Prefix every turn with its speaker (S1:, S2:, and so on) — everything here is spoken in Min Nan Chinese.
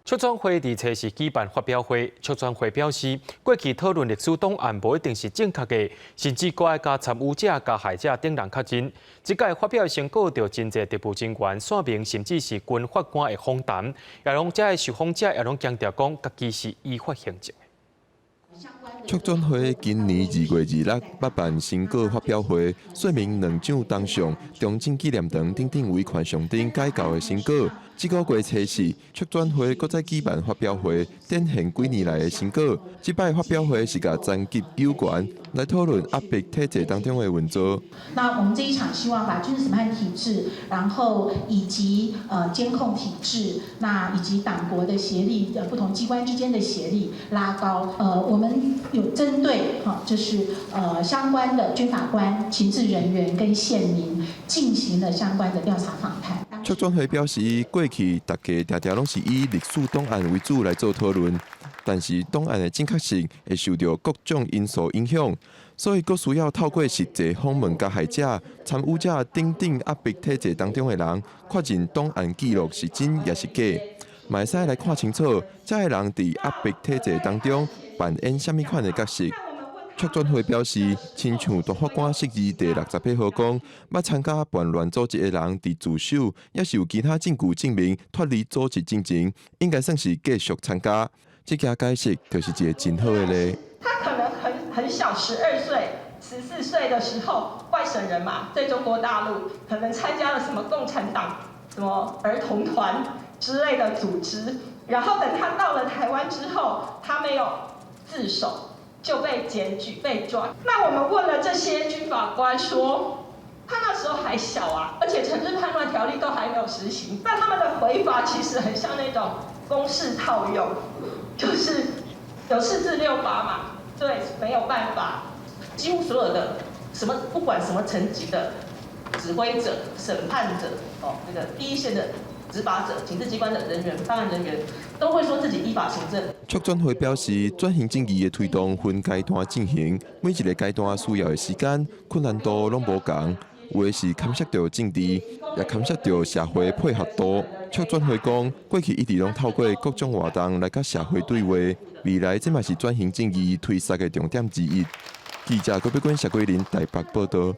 S1: 促轉會佇初四舉辦發表會，促轉會表示，過去討論歷史檔案無一定是正確的，甚至閣愛共參與者、加害者等人確認。這擺發表的成果，著真濟特務人員、線民，甚至是軍法官的訪談，也攏這个受訪者也攏強調講，家己是依法行政。
S2: 促轉會今年2月26捌辦成果發表會，說明兩蔣當上、中正紀念堂等等維權象徵改革的成果。這个月初四，促轉會閣再舉辦發表會，展現幾年來的成果。這擺發表會是共層級有關來討論壓迫體制當中的運作。
S3: 那我們這一場希望把軍事審判體制，然後以及監控體制，那以及黨國的協力，不同機關之間的協力拉高。我們有針對哈，就是相關的軍法官、情治人員跟線民進行了相關的調查訪談。
S2: 促轉會表示，過去大家定定攏是以歷史檔案為主來做討論，但是檔案的正確性會受著各種因素影響，所以閣需要透過實際訪問加害者、參與者等等壓迫體制當中的人，確認檔案記錄是真抑是假，嘛會使來看清楚，這个人佇壓迫體制當中扮演啥物款的角色。促轉會表示，親像大法官釋字第68號講，捌參加叛亂組織的人，佇自首，抑是有其他證據證明脫離組織進前，應該算是繼續參加。這件解釋就是一個真好的例。
S4: 他可能很小，12歲、14歲的時候，外省人嘛，在中國大陸可能參加了什麼共產黨、什麼兒童團之類的組織，然後等他到了台灣之後，他沒有自首，就被檢舉被抓。那我們問了這些軍法官說，他那時候還小啊，而且懲治叛亂條例都還沒有實行。那他們的回法其實很像那種公式套用，就是有4字6八嘛，對，沒有辦法。
S5: 幾乎所有的什麼不管什麼層級的指揮者、審判者，哦，那個第一線的執法者、情治機關的人員、辦案人員，都會說自己依法行政。
S2: 促轉會表示，轉型正義的推動分階段進行，每一个階段需要的時間、困難度攏無仝，有的是牽涉著政治，也牽涉著社會配合度。促轉會講，過去一直攏透過各種活動來佮社會對話，未來這嘛是轉型正義推捒的重點之一。記者郭碧君、謝桂林台北報導。